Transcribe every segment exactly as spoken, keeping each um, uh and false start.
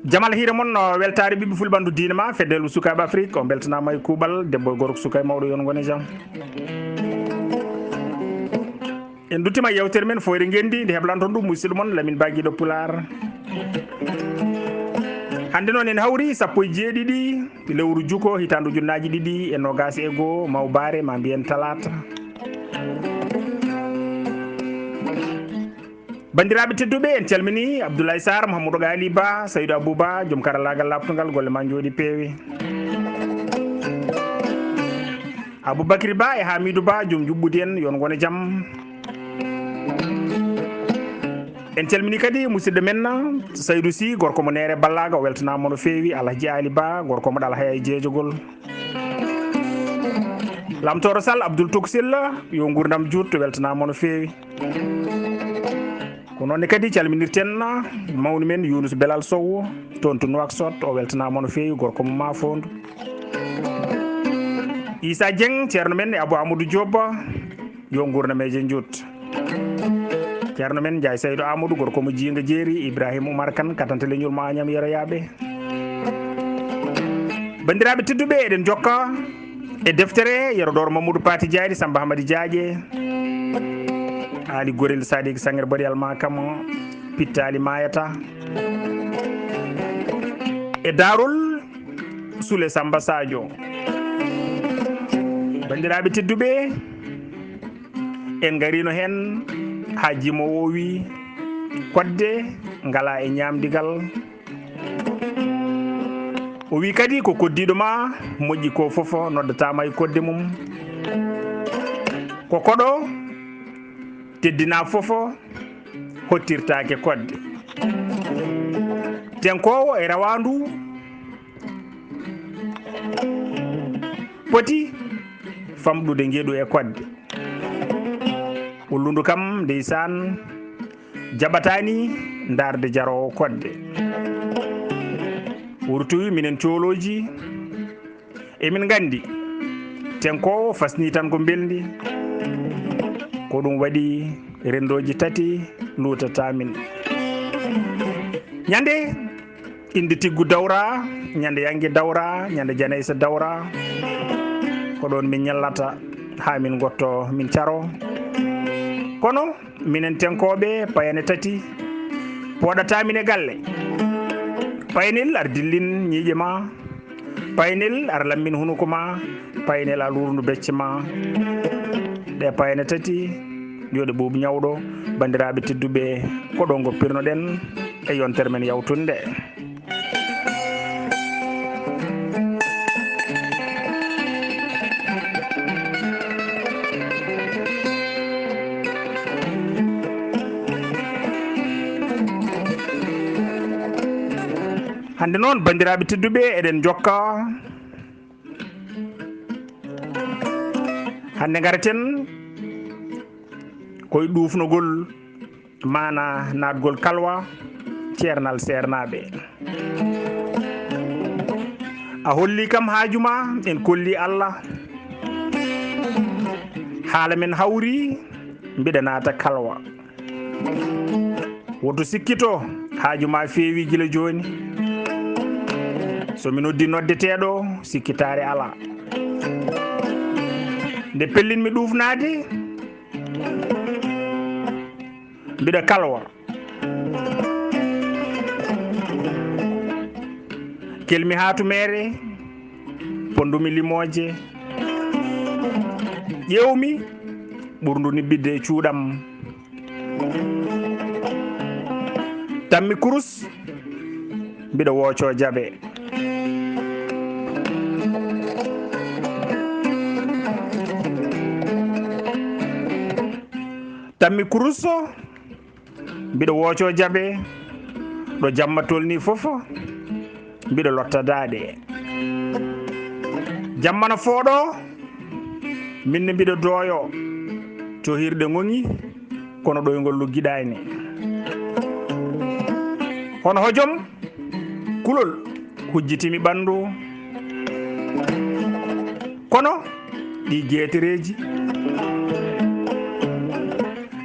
Jamal hiire mon, no weltaare ɓiɓɓe fulɓandu diine ma, Fedde Helmu Sukaaɓe Afrik, on mbeltanaama e kuuɓal, debbo e gorko, suka e mawɗo, yon ngone jam. En duttima e yewtere men Fooyre Ngenndi, nde heblanton ɗum musidɗo mon Lamin Ba Giɗo Pulaar. Hannde noon en hawri sappo e jeeɗiɗi lewru juko, hitaande ujunnaaji ɗiɗi e noogaas e goo, mawbaare, ma mbiyen talaata. Banndiraaɓe tedduɓe, en calmini Abdoulaye Sarr, Mahamoudou Ghali Ba, Saydou Abou Ba, joom karallaagal laaɓtungal, golle ma njooɗi peewi. Aboubacry Ba e Hamidou Ba, joom juɓɓudi en, yon ngone jam. En calmini kadi musidɗo men Saydou Sy, gorko mo Neere Ballaga, o weltanaama no feewi. Alhaji Ali Ba, gorko mo Ɗalhaya e Jeejogol. Lamtooro Sall, Abdoul Tuk Silla, yo nguurndam juut, weltanaama no feewi. Ko noon ne kadi calminirten mawni men Younouss Belal Sow, toon to Nouakchott, o weltanaama no feewi, gorko mo Mafondu. Issa Dieng, ceerno men e Abou Amadou Diop, yo nguurndam e je njuut. Ceerno men Ndiaye Saydou Amadou, gorko mo Jiinga Jeeri, Ibrahima Oumar Kane, katante leñol mo Agnam Yero Yaaɓe. Banndiraaɓe tedduɓe, eɗen jokka e deftere Yero Ɗooro Mamadou Pati Diagne, Samba Hamadi Diagne, Ali Gorel Sadik Sangere Bari Alma Kama, Pittaali Mayata, e Daarol Sule Samba Sadio. Banndiraaɓe tedduɓe, en ngarino heen haa jimoowo o wii, kodde ngala e ñaamdigal. O wii kadi, ko koddiiɗo ma moƴƴi ko fof, noddataa ma e kodde mum. Ko koɗo teddinaa fof, hottirtaake kodde. Tenkoowo e rawaandu poti famɗude ngeɗu e kodde. Ullundu kam, ndeysaan, jaɓataani ndaarde jaroowo kodde. Wurtuwi minen coolooji, emin nganndi, tenkoowo fasni tan ko mbelndi. Ko ɗum waɗi renndooji tati luutata min. Ñande Inde Tiggu Dawra, ñande Yange Dawra, ñande Janaysa Dawra. Ko ɗoon min ñallata haa min ngotto, min caro. Kono minen tenkooɓe, payane tati pooɗata min e galle. Payanel ar dillin ñiiƴe ma, payanel ar lammin hunuko ma, payanel ar luurndu becce ma. Ɗe payane tati, yo ɗe ɓuuɓ ñawɗo. Banndiraaɓe tedduɓe, ko ɗo ngoppirnoɗen e yontere men yawtunde. Hannde noon, banndiraaɓe tedduɓe, eɗen njokka. Hannde ngareten koye ɗuufnogol maana naatgol kalwa ceernal seernaaɓe. A holli kam haaju ma, en kolli Allah. Haala men hawri, mbiɗa naata kalwa. Woto sikkito, haaju ma feewi gila jooni. So mi noddi noddeteeɗo, sikkitaare alaa. Nde pellinmi ɗuufnaade, mbiɗa kalwa. Kelmi haa to meere, pondumi limooje. Ƴeewmi ɓurndu niɓɓidde e cuuɗam. Tammi kurus, mbiɗa wooco jaɓe. Tammi kurus, mbiɗa wooco jaɓe. Ɗo jamma tolni fof, mbiɗa lotta daaɗe. Jamma na fooɗo, min ne mbiɗa dooyo. Cohirɗe ŋoŋi, kono ɗoyngol luggiɗaani. Hono hojom, Kulol hujjitimi ɓanndu. Kono ɗi geetereeji,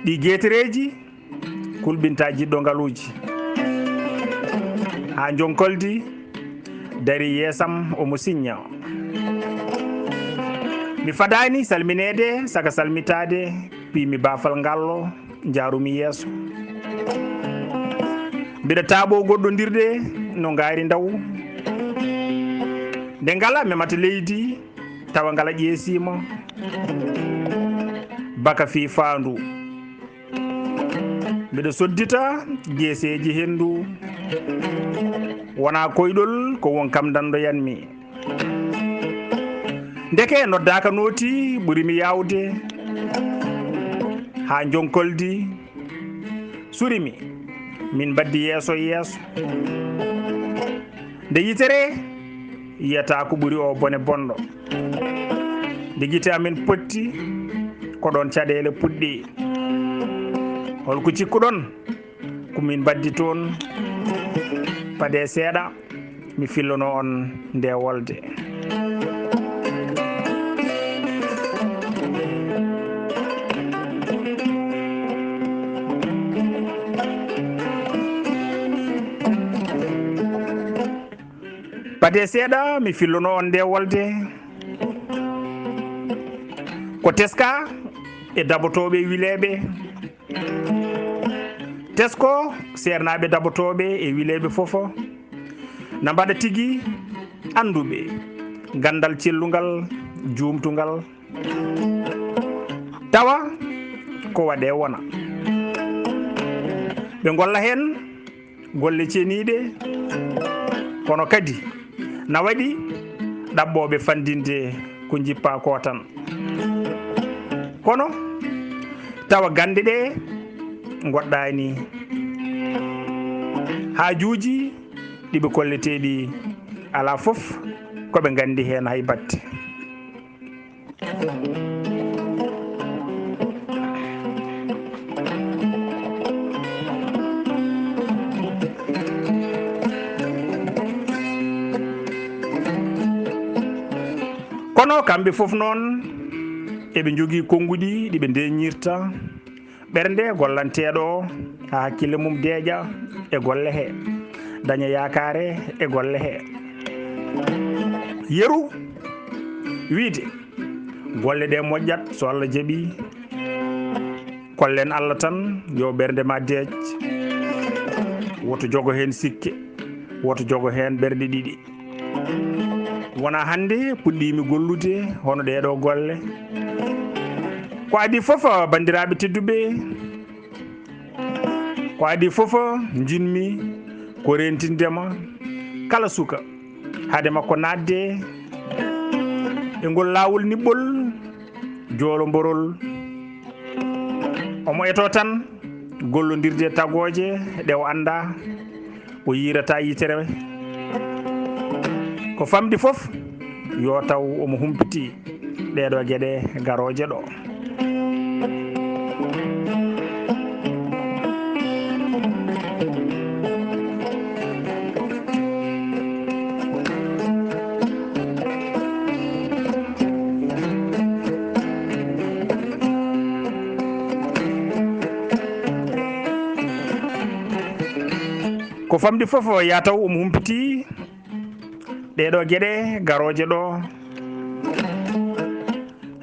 ɗi geetereeji kulɓinta jiɗɗo ngaluuji. Haa jonkoldi dari yeesam omo siñña. Mi fadaani salmineede, saka salmitaade, piymi baafal ngallo, njaarumi yeeso. Mbiɗa taaɓoo goɗɗondirde no ngaari ndaw. Nde ngala memata leydi, tawa ngala ƴeesiima baka fii faandu. Mbiɗa soddita geeseeji henndu. Wonaa koyɗol, ko won kam ndandoyanmi. Ndeke noddaaka nooti ɓuri mi yaawde. Haa jonkoldi suri mi, min mbaddi yeeso e yeeso. Nde yitere yiyata ko ɓuri o bone bonɗo. Nde gite amen potti, ko ɗoon caɗeele puɗɗi. Holko cikkuɗon? Ko min mbaddi toon. Paadee seeɗa, mi fillono on nde wolde. Paadee seeɗa, mi fillono on nde wolde. Ko teska e dabotooɓe e wileeɓe. Tesko seernaaɓe dabotooɓe e wileeɓe fof na mbaɗa tigi annduɓe ganndal cellungal, juumtungal, tawa ko waɗee wona. Ɓe ngolla heen golle ceniiɗe, kono kadi na waɗi ɗaɓɓooɓe fanndinde ko njippaa koo tan. Kono tawa gannde ɗe ngoɗɗaani haajuuji ɗi ɓe kolletee ɗi, alaa fof ko ɓe nganndi heen hay batte. Kono kamɓe fof noon, eɓe njogii konnguɗi ɗi ɓe ndeñirta. Ɓernde gollanteeɗo o, haa hakkille mum deeƴa e golle he, daña yaakaare e golle he. Yeru wiyde, golle ɗe moƴƴat so Allah jaɓi. Kollen Allah tan, yo ɓernde ma deeƴ. Woto jogo heen sikke, woto jogo heen ɓerɗe ɗiɗi. Wonaa hannde puɗɗiimi gollude hono ɗee ɗoo golle. Ko adii fof, banndiraaɓe tedduɓe, ko adii fof, njiɗmi ko reentinde ma kala suka, hade makko naatde e ngol laawol niɓɓol joolomborol. Omo etoo tan gollondirde e tagooje ɗe o anndaa, o yiirataa yitere. Ko famɗi fof, yo taw omo humpitii ɗee ɗoo geɗe garooje ɗoo. Ko famɗi fof, ya taw omo humpitii ɗee ɗoo geɗe garooje ɗoo.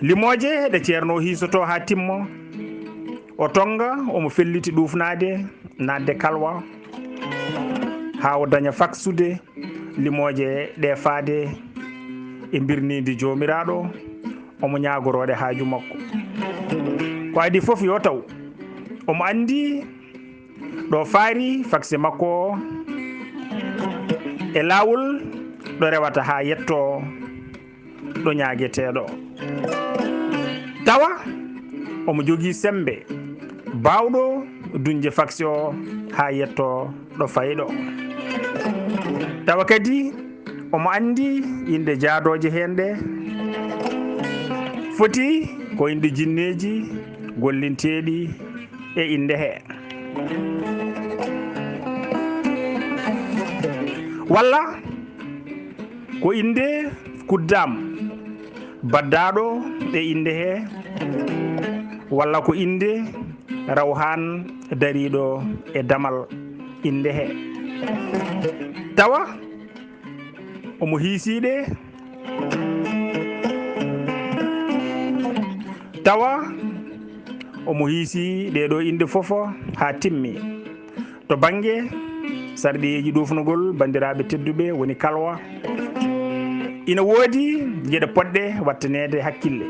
Limooje ɗe Ceerno o hiisotoo haa timma, o tonnga, omo felliti ɗuufnaade, naatde kalwa, haa o daña faksude limooje ɗe faade e mbirniindi Joomiraaɗo, omo ñaagoroo ɗe haaju makko. Ko adii fof yo taw omo anndi ɗo faari fakse makko o, e laawol ɗo rewata haa yettoo ɗo ñaageteeɗo. Tawa omo jogii semmbe baawɗo duñde fakse o haa yettoo ɗo fayɗo. Tawa kadi omo anndi innde jaadooje heen ɗe, foti ko innde jinneeji gollinteeɗi e innde he. Walla ko innde Kuddaam baddaaɗo e innde hee, walla ko innde Rawhaan dariiɗo e damal innde hee. Tawa omo hiisii ɗe, tawa omo hiisii ɗee ɗoo innde fof haa timmi. To bannge sarɗiyeeji ɗuufnugol, banndiraaɓe tedduɓe, woni kalwa, ina woodi geɗe potɗe wattaneede hakkille.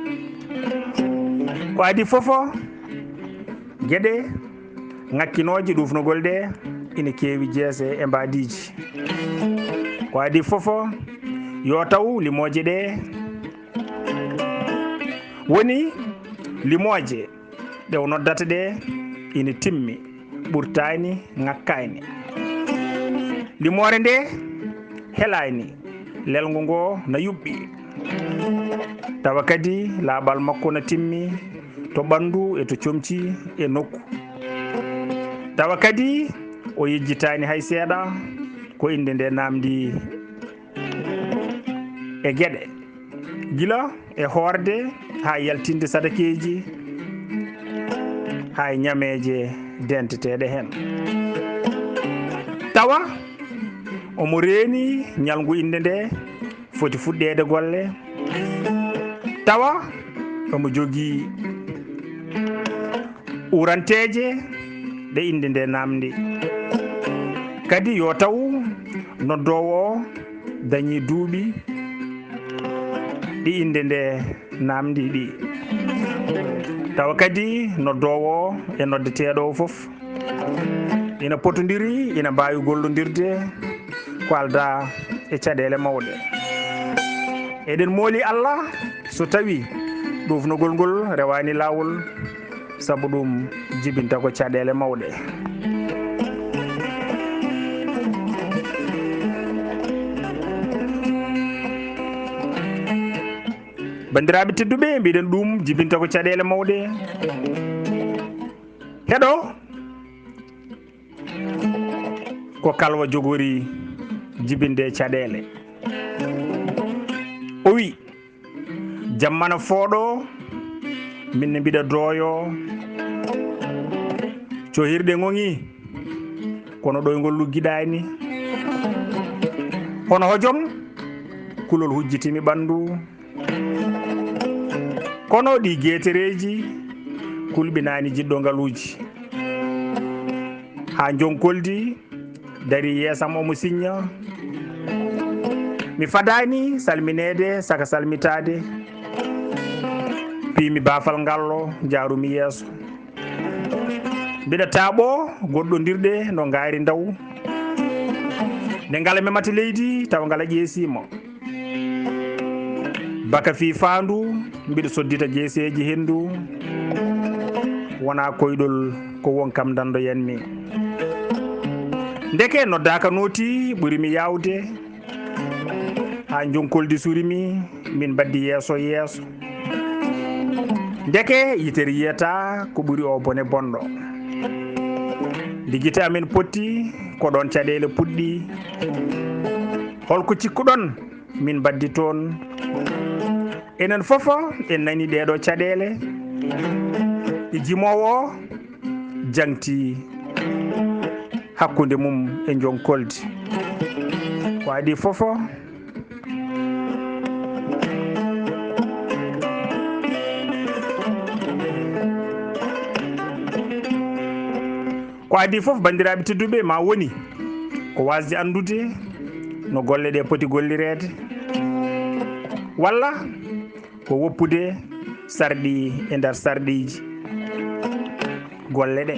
Ko adii fof, geɗe ŋakkinooje ɗuufnugol ɗe ina keewi jeese e mbaadiiji. Ko adii fof, yo taw limooje ɗe woni limooje ɗe o noddata ɗe ina timmi, ɓurtaani, ŋakkaani. Limoore nde helaani, lelngo ngo na yuɓɓi. Tawa kadi laaɓal makko na timmi to ɓanndu e to comci e nokku. Tawa kadi o yejjitaani hay seeɗa ko innde nde naamndi e geɗe, gila e hoorde haa yaltinde sadakeeji, haa e ñameeje denteteeɗe heen. Tawa omo reeni ñalngu innde nde foti fuɗɗeede golle, tawa omo jogii uranteeje ɗe innde nde naamndi. Kadi yo taw noddoowo o dañii duuɓi ɗi innde nde naamndi ɗi. Tawa kadi noddoowo o e noddeteeɗo o fof ina potondiri, ina mbaawi gollondirde ko aldaa e caɗeele mawɗe. Eɗen mooli Allah so tawi ɗuufnugol ngol rewaani laawol, sabu ɗum jibinta ko caɗeele mawɗe. Banndiraaɓe tedduɓe, mbiɗen ɗum jibinta ko caɗeele mawɗe. Heɗo ko kalwa jogori jibinde caɗeele. O wi, "Jammana fooɗo, min ne mbiɗa dooyo, cohirɗe ŋoŋi, kono ɗoyngol luggiɗaani. Hono hojom, kulol hujjitimi ɓanndu. Kono ɗi geetereeji kulɓinaani jiɗɗo ngaluuji." Haa njonkoldi darii yeesam omo siñña. Mi fadaani salmineede saka salmitaade. Piimi baafal ngallo, njaarumi yeeso. Mbiɗa taaɓoo goɗɗondirɗe no ngaari ndaw. Nde ngala memata leydi, tawa ngala ƴeesiima. Baka fii faandu, mbiɗa soddita jeeseeji henndu. Wonaa koyɗol, ko won kam ndanndo yanmi. Ndeke noddaaka nooti ɓuri mi yaawde. Haa njonkoldi suri mi, min mbaddi yeeso yeeso. Ndeke yitere yiyata ko ɓuri o bone bonɗo. Nde gite amen potti, ko ɗoon caɗeele puɗɗi. Holko cikkuɗon min mbaddi toon? Enen fof en nani ɗeeɗo caɗeele. Ɗi jimoowo o jaŋti hakkunde mum e njonkoldi. Ko adii fof, ko adii fof, banndiraaɓe tedduɓe, ma woni ko waasde anndude no golle ɗe poti gollireede, walla ko woppude sarɗi e nder sarɗiiji golle ɗe,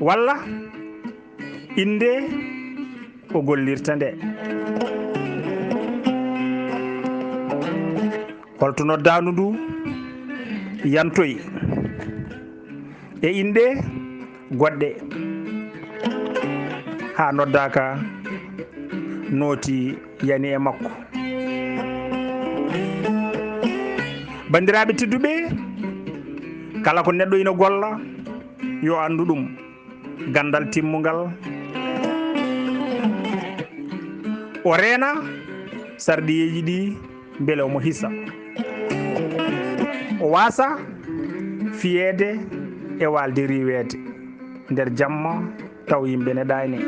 walla innde o gollirta nde. Holto noddaandu ndu yantoyi e inɗe goɗɗe, haa noddaaka nooti yani e makko. Banndiraaɓe tedduɓe, kala ko neɗɗo ina golla, yo anndu ɗum. Ganndal timmungal. O reena sarɗiyeeji ɗi mbele omo hisa. O waasa fiyeede e waalde riiweede nder jamma taw yimɓe ne ɗaani.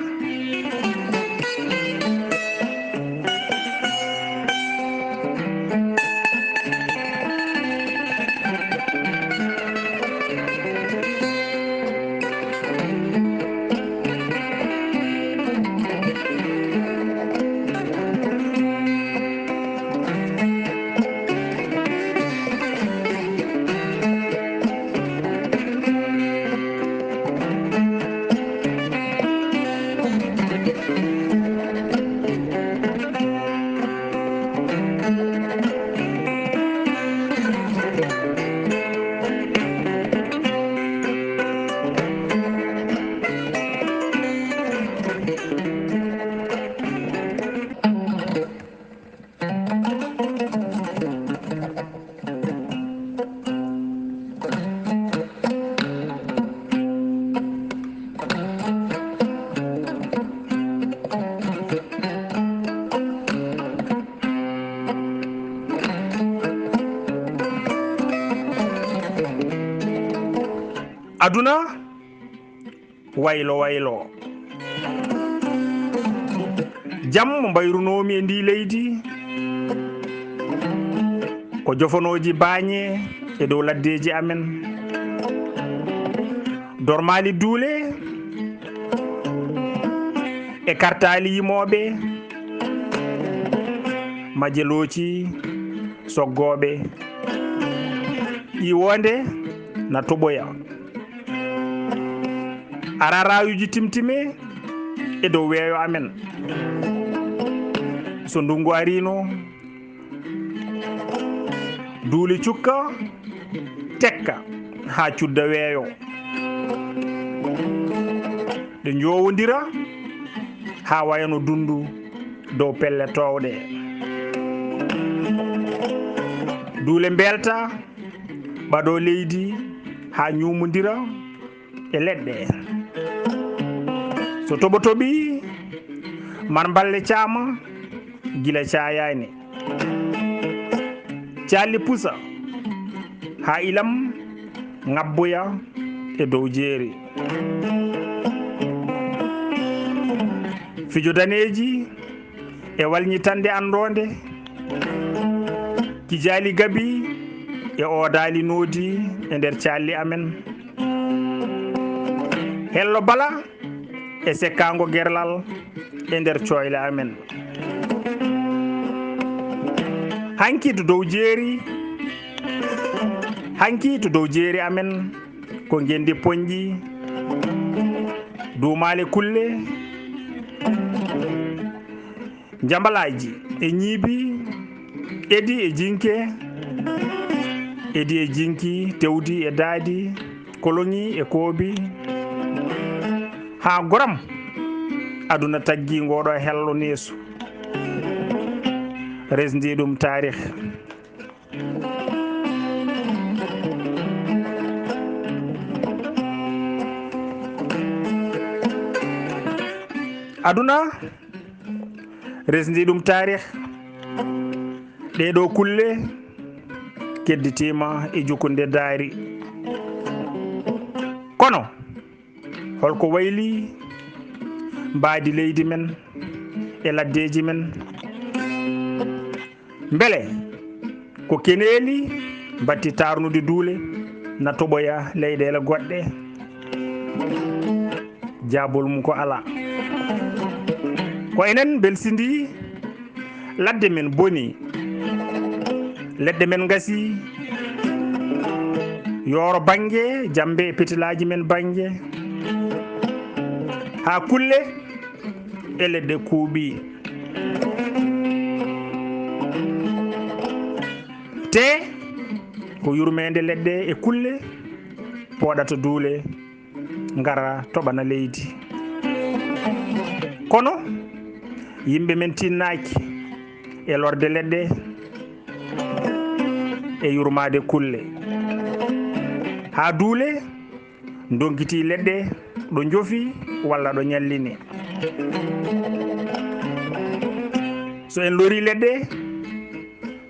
Aduna waylo waylo. Jam mo mbayrunoomi e ndi leydi, ko jofonooji baañe e dow laddeeji amen. Dormaali duule e kartaali yimooɓe, majelooci soggooɓe, ƴiwoonde na toɓoya. Araraawuji timtime e dow weeyo amen. So ndunngu ariino, duuli cukka, tekka haa cudda weeyo. Ɗe njoowondira haa wayano dunndu dow pelle toowɗe. Duule mbeelta, ɓaɗo leydi haa ñuumondira e leɗɗe. So toɓo toɓi, marmballe caama gila caayaani. Calli pusa haa ilam ŋabboya e dow jeeri. Fijo daneeji e walñitannde anndoonde, kijaali gabi e oodaali noodi e nder caalli amen. Hello bala e sekkaango gerlal e nder cooyle amen. Hanki to dow jeeri, hanki to dow jeeri amen ko ngenndi poñƴi, duumaale kulle, njambalaaji e ñiibi, edi e jinke, edi e jinki, tewdi e daadi, koloŋi e koobi, haa goram aduna taggi ngoɗo hello neesu, resndi ɗum taarih. Aduna resndi ɗum taarih. Ɗee ɗoo kulle kedditiima e jukunde daari. Kono holko wayli mbaadi leydi men e laddeeji men? Mbele ko keneeli mbatti taarnude duule na toɓoya leyɗeele goɗɗe? Jaabol mum ko alaa. Ko enen mbelsindi, ladde men boni, leɗɗe men ngasi, yooro bannge, jambe e petilaaji men bannge, haa kulle e leɗɗe kuuɓi. Te ko yurmeende leɗɗe e kulle pooɗata duule ngara toɓana leydi. Kono yimɓe men tinnaaki e lorde leɗɗe e yurmaade kulle, haa duule ndonkiti leɗɗe ɗo njofi walla ɗo ñallini. So en lorii leɗɗe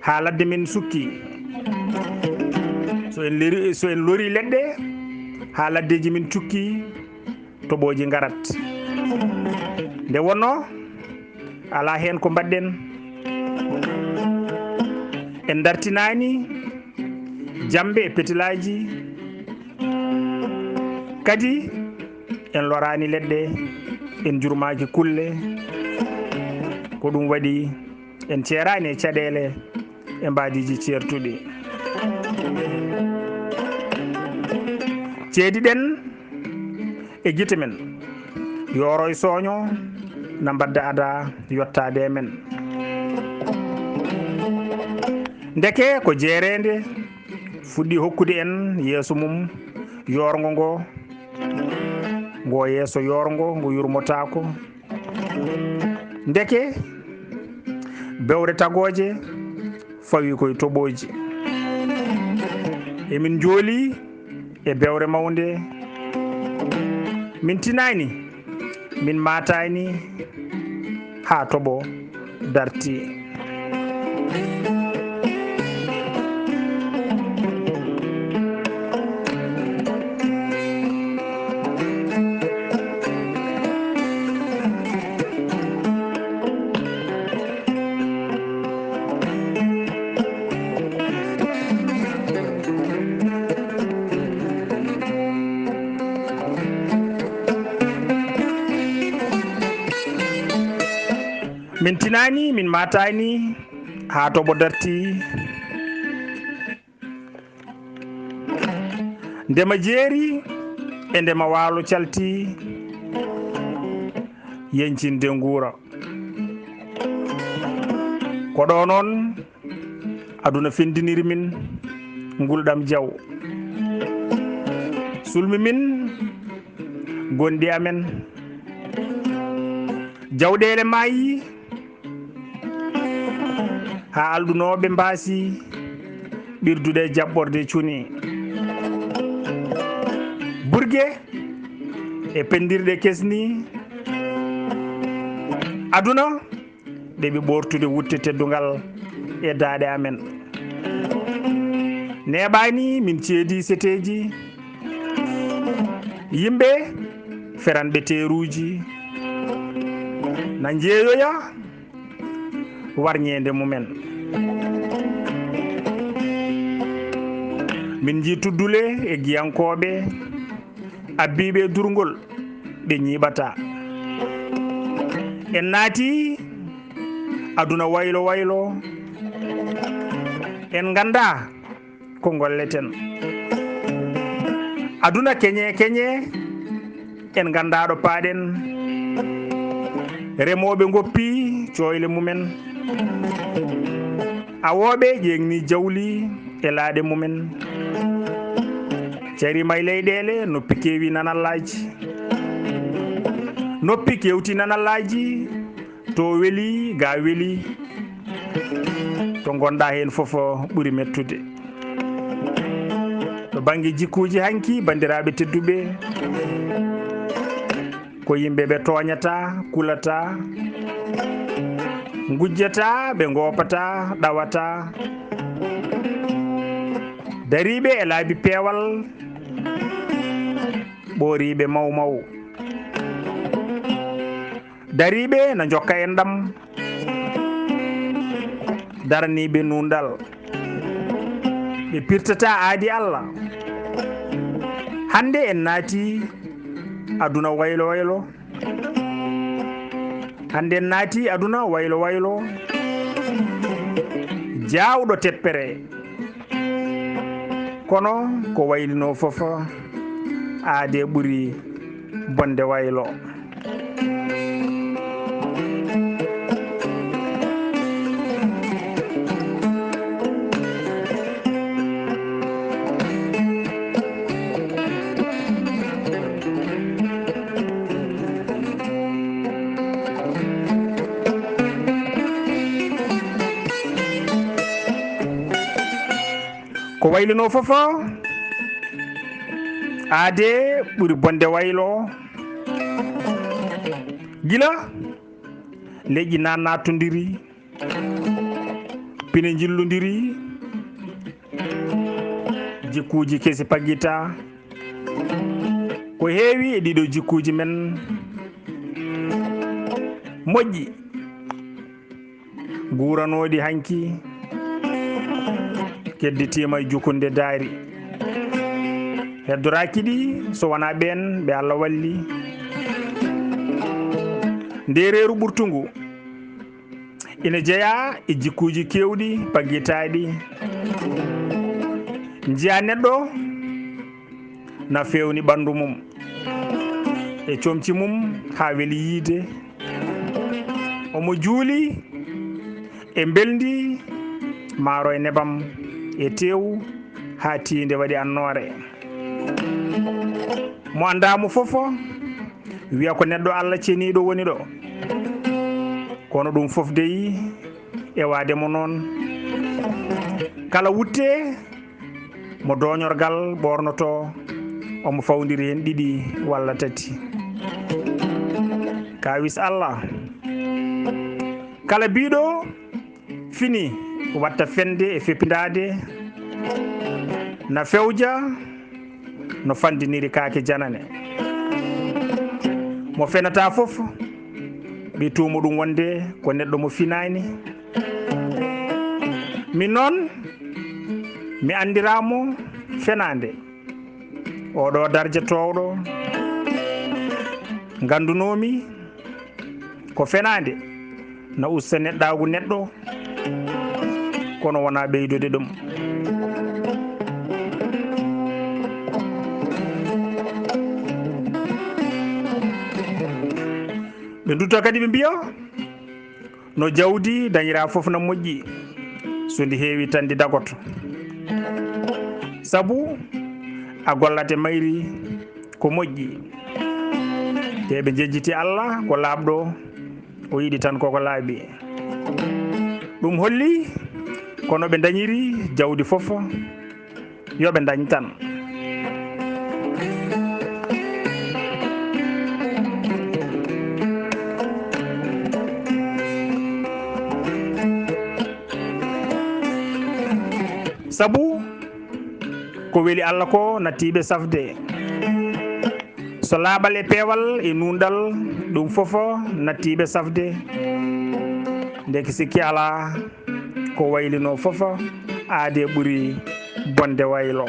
haa ladde men sukki, so en lori, so en lorii leɗɗe haa laddeeji men cukki, toɓooji ngarat. Nde wonnoo, alaa heen ko mbaɗɗen. En dartinaani jamɓe e petilaaji, kadi en loraani leɗɗe, en jurmaaki kulle. Ko ɗum waɗi en ceeraani e caɗeele e mbaadiiji ceertuɗi. Ceediɗen e gite men, yooro e sooño na mbadda ada yottaade e men. Ndeke ko jeereende fuɗɗi hokkude en yeeso mum yoorngo ngo, ngo yeeso yoorngo ngo yurmotaako. Ndeke bewre tagooje fawi koye toɓooji. Emin njooli e bewre mawnde. Min tinaani, min maataani haa toɓo darti. Min tinaani, min maataani, haa toɓo darti. Ndema jeeri e ndema waalo calti, yeñcinde nguura. Ko ɗo noon aduna fenndiniri min ngulɗam jaw. Sulmi min gonɗi amen. Jawɗeele maayi haa alɗunooɓe mbaasi ɓirdude jaɓɓorde cuni. Burge e penndirɗe kesni aduna ɗeɓi ɓoortude wutte teddungal e daaɗe amen. Neeɓaani min ceedi seteeji, yimɓe feranɓe teeruuji na njeeyoya warñeende mumen. Min njii tuddule e giyankooɓe abbiiɓe e durngol ɓe ñiiɓata. En naati aduna waylo waylo, en nganndaa ko ngolleten. Aduna keñe keñe, en nganndaa ɗo paaɗen. Remooɓe ngoppi cooyle mumen. Awooɓe ƴeeŋni jawli e laaɗe mumen. Cariima e leyɗeele, noppi keewi nanallaaji. Noppi kewti nanallaaji, to weli, ga weli. To ngonɗaa heen fof ɓuri mettude. To bannge jikkuuji hanki, banndiraaɓe tedduɓe, ko yimɓe ɓe tooñataa, kulataa, ngujjataa, ɓe ngoopataa, ɗawataa. Dariiɓe e laabi peewal, ɓooriiɓe maw maw. Dariiɓe na njokka enɗam, daraniiɓe nuunɗal. Ɓe pirtataa aadi Allah. Hannde en naati aduna waylo waylo. Hannde en naati aduna waylo waylo. Jaawɗo teppere. Kono ko waylinoo fof, aade ɓuri bonde waylo. Ko waylinoo fof, aade ɓuri bonde waylo. Gila leƴƴi naatnaatondiri, Pine njillondiri, jikkuuji kesi paggita. Ko heewi e ɗiɗo jikkuuji men moƴƴi, guuranooɗi hanki, kedditiima e jukunde daari. Heddoraaki ɗi so wonaa ɓeen ɓe Allah walli. Ndeereeru ɓurtungu ina jeyaa e jikkuuji keewɗi paggitaaɗi. Njiyaa neɗɗo na feewni ɓanndu mum e comci mum haa weli yiyde. Omo juuli e mbelndi maaro e nebam e teewu haa tiinde waɗi annoore. Mo anndaa mo fof wiya ko neɗɗo Allah ceniiɗo woni ɗo. Kono ɗum fof dey e waade mo noon. Kala wutte mo dooñorgal ɓoornotoo, omo fawndiri heen ɗiɗi walla tati. Kaawis Allah. Kala biiɗo fini watta fende e feppindaade, na fewja no fandiniri kaake janane. Mo fenata fof, ɓe tuuma ɗum wonde ko neɗɗo mo finaani. Min noon, mi anndiraamo fenaande. Oɗo darje toowɗo ngandunoomi ko fenaande na usta neɗɗaagu neɗɗo, kono wonaa ɓeydude ɗum. Ɓe ndutta kadi ɓe mbiya, no jawdi dañiraa fof na moƴƴi, so ndi heewi tan ndi dagoto. Sabu a gollat e mayri ko moƴƴi. Te ɓe njejjiti Allah ko laaɓɗo, o yiɗi tan koko laaɓi. Ɗum holli ko no ɓe dañiri jawdi fof, yo ɓe dañ tan. Sabu ko weli Allah ko natti ɓe safde. So laaɓal e peewal e nuunɗal, ɗum fof natti ɓe safde. Ndeke sikki alaa, ko waylinoo fof aade ɓuri bonde waylo.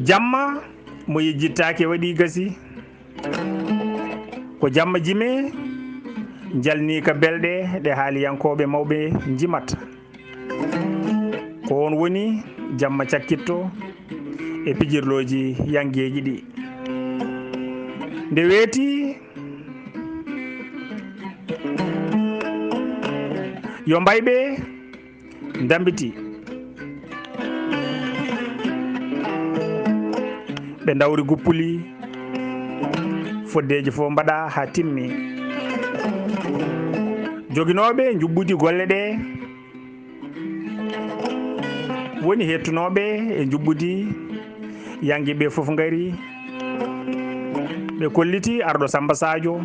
Jamma mo yejjittaake waɗi gasi. Ko jamma jime jalniika belɗe ɗe haaliyankooɓe mawɓe njimata. Ko oon woni jamma cakkitto e pijirlooji yanngeeji ɗi. Nde weeti, yo mbayɓe ndambiti. Ɓe ndawri guppuli, foddeeji fof mbaɗa haa timmi. Joginooɓe njuɓɓudi golle ɗe woni hettunooɓe e njuɓɓudi yannge ɓe fof ngari. Ɓe kolliti arɗo Samba Sadio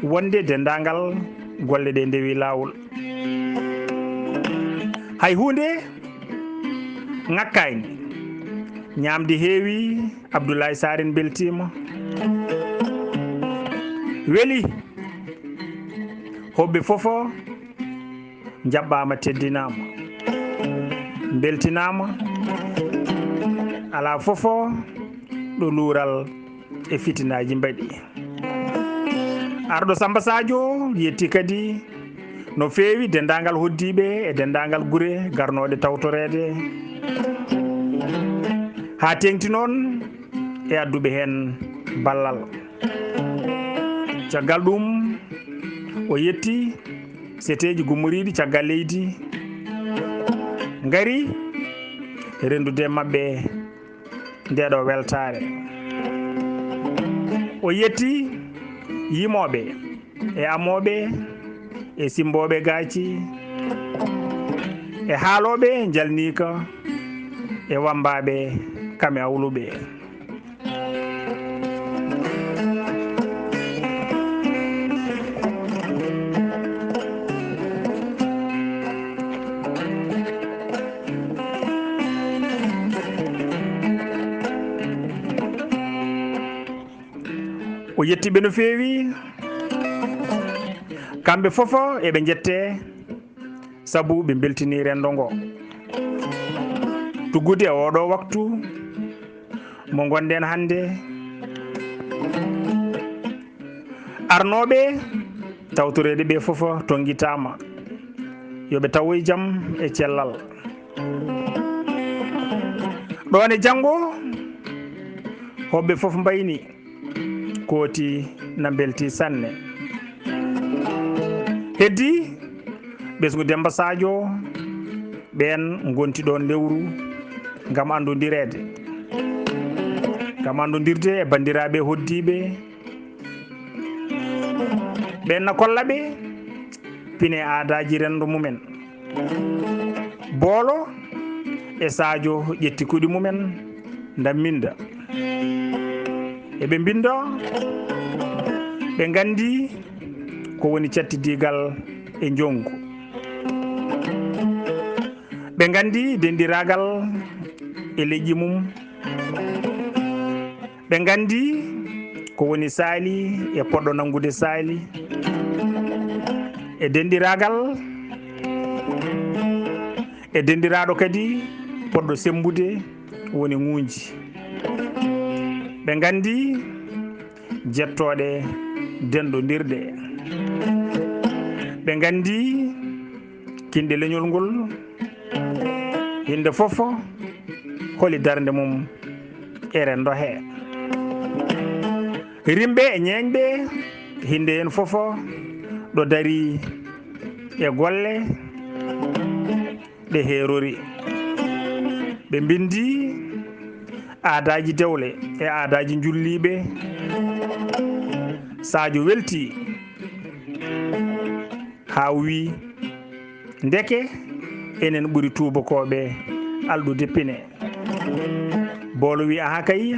wonde denndaangal golle ɗe ndewi laawol. Hay huunde ŋakkaani. Ñaamde heewi, Abdoulaye Sarr en mbeltiima. Weli, hoɓɓe fof Njaɓɓaama, teddinaama, mbeltinaama. Alaa fofo ɗo luural e fitinaaji mbaɗi. Arɗo Samba Sadio yetti kadi no feewi denndaangal hoɗdiiɓe e denndaangal gure garnooɗe tawtoreede, haa teeŋti noon e adduɓe heen ballal. Caggal ɗum, o yetti seteeji gummoriiɗi caggal leydi, ngari renndude e maɓɓe ndeeɗo weltaare. O yetti yimooɓe e amooɓe e simbooɓe gaaci e haalooɓe njalniika e wammbaaɓe kam e awluɓe. O yetti ɓe no feewi. Kamɓe fof eɓe njettee sabu ɓe mbeltinii renndo ngo. Tuggude e oɗo waktu mo ngonɗen hannde, arnooɓe tawtoreede ɓe fof tonngitaama yo ɓe tawoy jam e cellal. Ɗoon e janngo, hoɓɓe fof mbayni, kooti na mbeltii sanne. Heddi ɓesngu Demmba Sadio, ɓeen ngonti ɗoon lewru ngam anndondireede, ngam anndondirde e banndiraaɓe hoɗdiiɓe. Ɓeen na kolla ɓe pine aadaaji renndo mumen. Boolo e Sadio ƴetti kuɗi mumen, ndamminda. Eɓe mbinnda, ɓe nganndi ko woni cattidiigal e njoŋgu. Ɓe nganndi denndiraagal e leƴƴi mum. Ɓe nganndi ko woni saali e poɗɗo nanngude saali e denndiraagal, e denndiraaɗo kadi poɗɗo semmbude woni ŋuunji. Ɓe nganndi jettooɗe denɗondirɗe. Ɓe nganndi kinɗe leñol ngol, hinde fof holi darnde mum e renndo he. Rimɓe e ñeeñɓe, hinde heen fof ɗo darii e golle ɗe heerori. Ɓe mbinndi aadaaji dewle e aadaaji njulliiɓe. Sadio weltii haa o wii, "Ndeke enen ɓuri tuubakooɓe alɗude pine." Boolo wii, "Aha kay,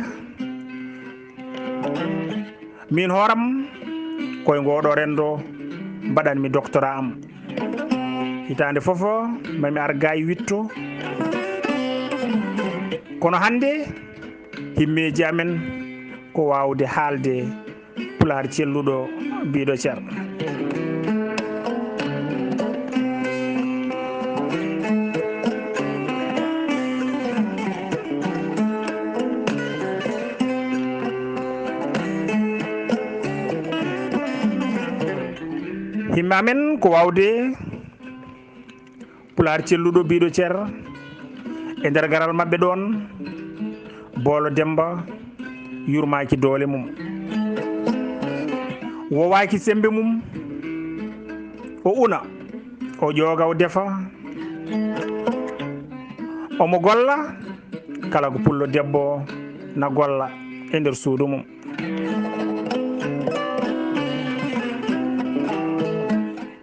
miin hooram koye ngooɗo renndo mbaɗanmi doctorat am. Hitaande fof mami ar gaay witto. Kono hannde himmeeji amen ko waawde haalde Pulaar celluɗo, biiɗo cer." Himme amen ko waawde Pulaar celluɗo biiɗo cer, e nder garal maɓɓe ɗoon, Boolo Demmba yurmaaki doole mum, wowaaki semmbe mum, o una, o ƴooga, o defa, omo golla, kala ko pullo debbo na golla e nder suudu mum.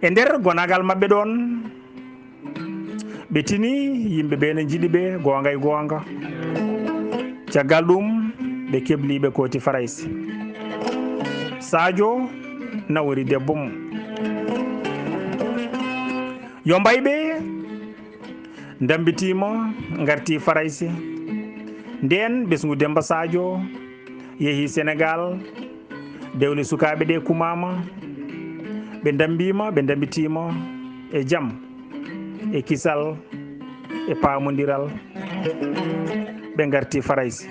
E nder gonagal maɓɓe ɗoon, ɓe tini yimɓe ɓe ne njiɗi ɓe goonga e goonga. Caggal ɗum, ɓe kebli ɓe kooti Farayse. Sadio nawori debbo mum. Yo mbay ɓe ndambitima, ngarti Farayse. Ndeen ɓesngu Demmba Sadio yehi Senegaal, dewle sukaaɓe ɗe kumaama, ɓe ndambiima, ɓe ndambitima e jam. e kisal e paamondiral, ɓe ngarti Farayse.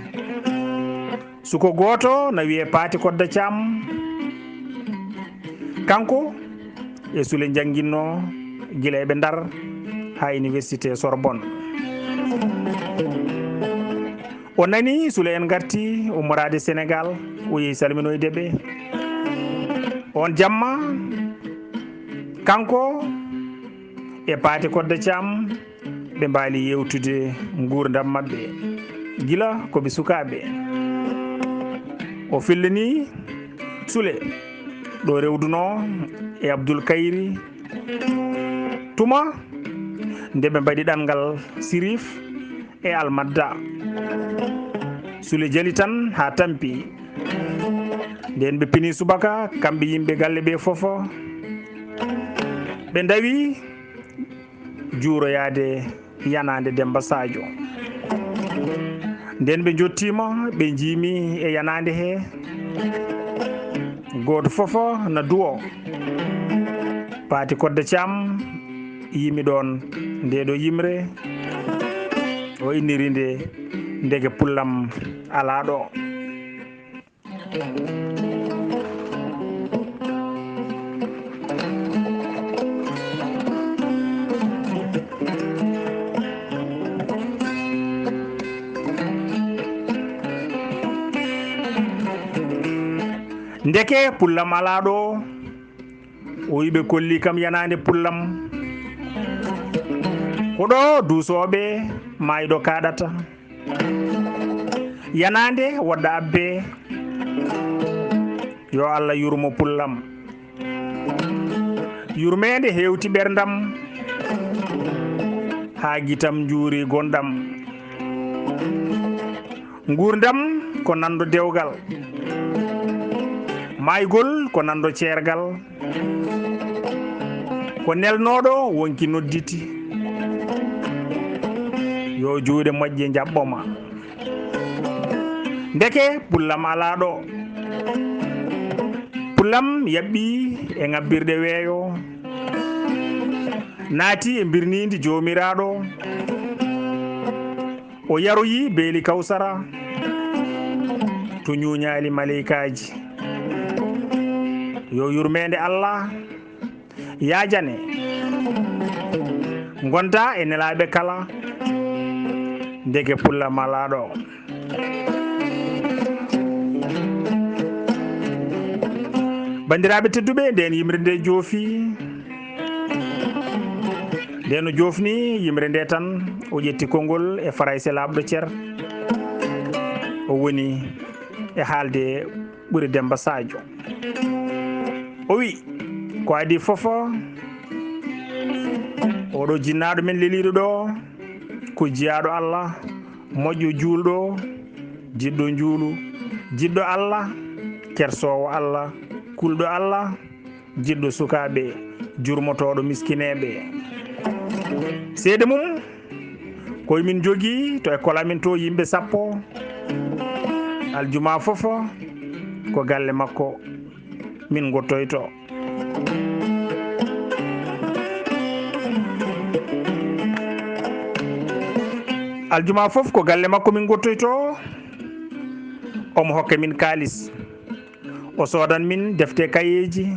Suko gooto na wiyee Paati Kodda Caam. Kanko e Sule njannginnoo gila e ɓe Ndar haa Université Sorbonne. O nani Sule en ngarti ummoraade Senegaal, o yehi salminoyde ɓe. Oon jamma, kanko e Paati Kodda Caam, ɓe mbaali yeewtude nguurndam maɓɓe gila ko ɓe sukaaɓe. O fillanii Sule ɗo rewdunoo e Abdul Kayri, tuma nde ɓe mbaɗi ɗanngal Sirif e Almadda. Sule jali tan haa tampi. Nden ɓe pini subaka, kamɓe yimɓe galle ɓe fof, ɓe ndawi juuroyaade yanaande Demmba Sadio. Nden ɓe njottiima, ɓe njiimi e yanaande he, gooto fof na duwo. Paati Kodda Caam yimi ɗoon nde ɗo yimre, o inniri nde ndeke pullam alaa ɗo. Ndeke pullam alaa ɗo, o wi'i ɓe kolli kam yanaande pullam. Ko ɗo duusooɓe maayɗo kaaɗata. Yanaande wodda abbe. Yo Allah yurmo pullam. Yurmeende hewti ɓerndam, haa gitam njuuri gonɗam. Nguurndam ko nanndo dewgal, maaygol ko nanndo ceergal. Ko nelnooɗo wonki nodditi, yo juuɗe moƴƴe njaɓɓo ma. Ndeke pullam alaa ɗo. Pullam yaɓɓi e ŋabbirɗe weeyo, naati e mbirniindi Joomiraaɗo. O yaroyi beeli Kawsara to ñuuñaali maleykaaji. Yo yurmeende Allah yaajane, ngonta e nelaaɓe kala, ndeke pullam alaa ɗo. Banndiraaɓe tedduɓe, ndeen yimre nde joofi, nde no joofni yimre nde tan, o ƴetti konngol e Farayse laaɓɗo cer, o woni e haalde ɓuri Demmba Sadio. O wi, ko adii fof, oɗo jinnaaɗo men leliiɗo ɗo, ko jiyaaɗo Allah, moƴƴo juulɗo, jiɗɗo njuulu, jiɗɗo Allah, kersoowo Allah, kulɗo Allah, jiɗɗo sukaaɓe, jurmotooɗo miskineeɓe. Seede mum, ko emin njogii to école amin to yimɓe sappo. Aljuma fof ko galle makko min ngottoyto. Aljuma fof ko galle makko min ngottoyto. Omo hokka min kaalis. O soodan min defte kayeeji.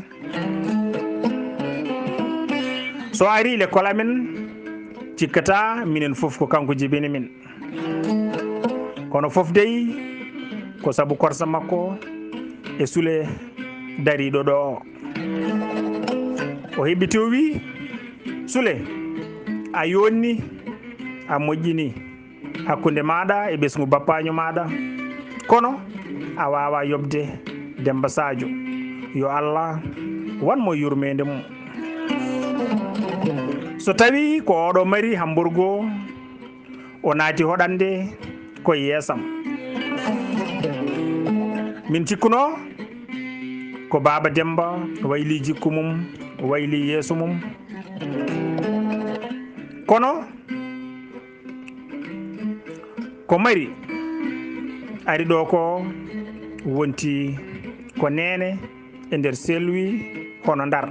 So ari lekkol amen, cikkata minen fof ko kanko jibini min. Kono fof dey ko sabu korsa makko e Sule dariiɗo ɗo o. O heɓɓiti o wi, Sule, a yonni, a moƴƴini hakkunde maaɗa e ɓesngu bappaaño maaɗa, kono a waawaa yoɓde Demmba Sadio. Yo Allah wan mo yurmeende mum. So tawii ko oɗo mari hamburgo, o naati hoɗande ko yeesam. Min cikkuno ko Baaba Demmba wayli jikku mum, wayli yeeso mum. Kono ko mari ari ɗo ko wonti ko neene e nder Saint-Louis hono Ndar.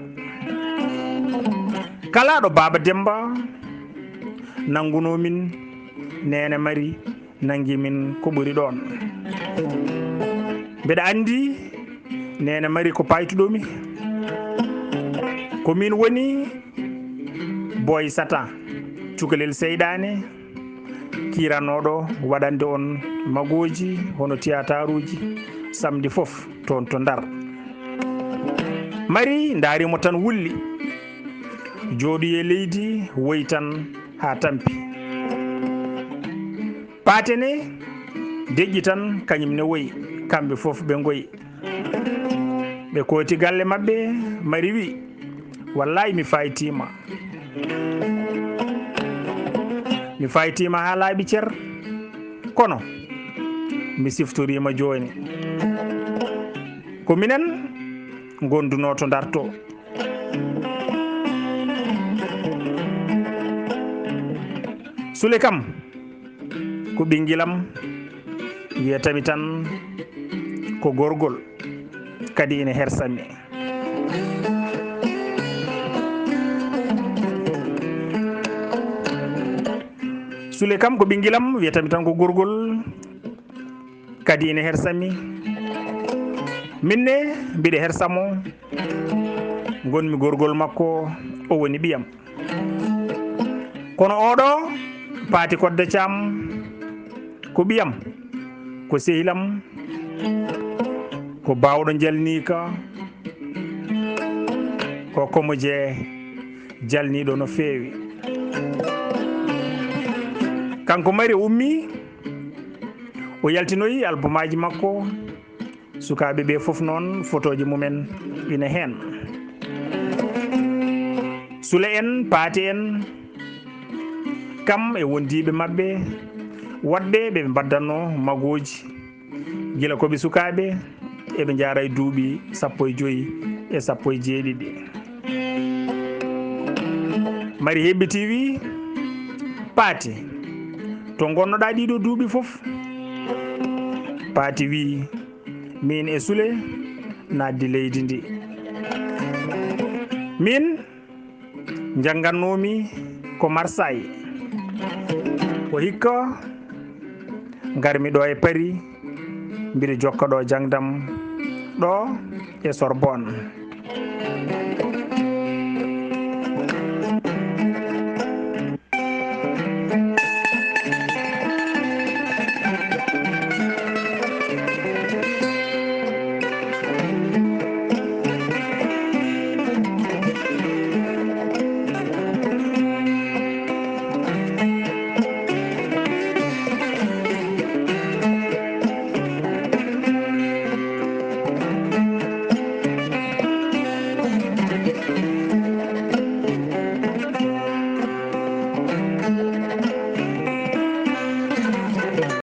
Kala ɗo Baaba Demmba nanngunoo min, Neene Mari nanngi min ko ɓuri ɗoon. Mbeɗa anndi Neene Mari ko paaytuɗo mi. Ko min woni Boy Satan, cukalel seyɗaane, kiiranooɗo waɗande on magooji hono tiyaataaruuji samedi fof toon to Ndar. Mari ndaari mo tan wulli, jooɗi e leydi, woyi tan haa tampi. Paate ne deƴƴi tan, kañum ne woyi, kamɓe fof ɓe ngoyi. Ɓe kooti galle maɓɓe, Mari wi, "Wallaay mi faytiima. Mi faytiima haa laaɓi cer, kono mi siftoriima jooni. Ko minen ngondunoo to Ndar to." Sule kam ko ɓinngel am, wiyatami tan ko gorgol, kadi ina hersa mi. Sule kam ko ɓinngel am, wiyatami tan ko gorgol, kadi ina hersa mi. Min ne mbiɗa hersa mo, ngonmi gorgol makko, o woni ɓiyam. Kono oɗo Paati Kodde Caam ko ɓiyam, ko sehilam, ko baawɗo njalniika, ko komo je jalniiɗo no feewi. Kanko Mari ummi, o yaltinoyi albumaaji makko. Sukaaɓe ɓe fof noon, fotooji mumen ina heen. Sule en, Paate en, kam e wondiiɓe maɓɓe, woɗɓe ɓe ɓe mbaddannoo magooji. Gila ko ɓe sukaaɓe, eɓe njaara e duuɓi sappo e joyi e sappo e jeeɗiɗi. Mari hebbiti wi, "Paate, to ngonnoɗaa ɗiɗo duuɓi fof?" Paate wi, "Min e Sule naatdi leydi ndi. Min njanngannoomi ko Marsaay. Ko hikka ngarmi ɗo e Pari, mbiɗa jokka ɗo jaŋdam ɗo e Sorbonne."